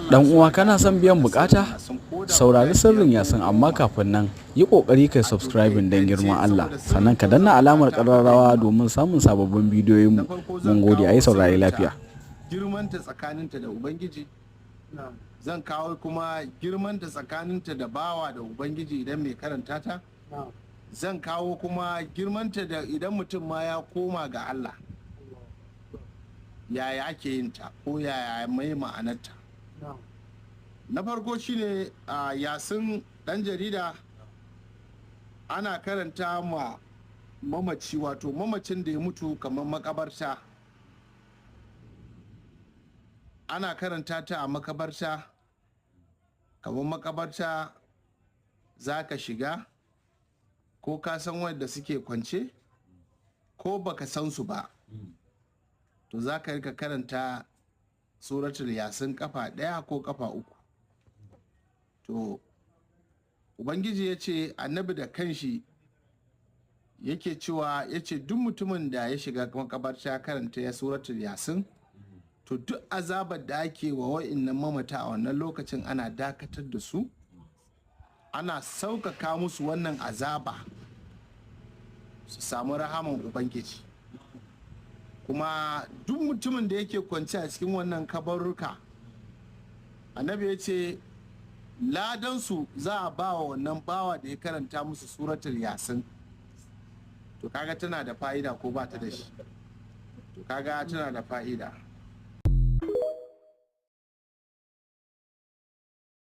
Dan uwa, kana son biyan bukata? Saurari sirrin Yasin, amma kafin nan yi kokari kai subscribing don girman Allah, sannan ka danna alamar kararrawa domin samun sababbin bidiyoyin mu. Mun gode, ayi saurari lafiya. Girmanta tsakaninta da Ubangiji. Zan kawo kuma girmanta tsakaninta da bawa da Ubangiji idan mai karanta ta. Zan kawo kuma girmanta da idan mutum ma ya koma ga Allah, yaya ake yin ta ko yaya mai ma'anarta. Na farko shine a Yasin, dan jarida, ana karanta ma mamaci, wato mamacin da ya mutu, kamar makabarta. Ana karanta ta a makabarta, kamar makabarta za ka shiga, ko ka san wanda suke kwance ko baka san su ba, to za ka rika karanta Suratul Yasin kafa ɗaya ko kafa uku. To Ubangiji ya ce, Annabi da kanshi yake cewa, ya ce duk mutumin da ya shiga makabarta karanta ya Suratul Yasin, to duk azabar da ake wa wa'innan mamata a wannan lokacin ana dakatar da su, ana sauƙaƙa musu wannan azaba, su samu rahaman Ubangiji. Kuma duk mutumin da yake kwance a cikin wannan kabarruka, Annabi ya ce ladansu za a ba wa wannan bawa da ya karanta musu Suratul Yasin. To kaga tana da fa'ida ko ba ta da shi? To kaga tana da fa'ida.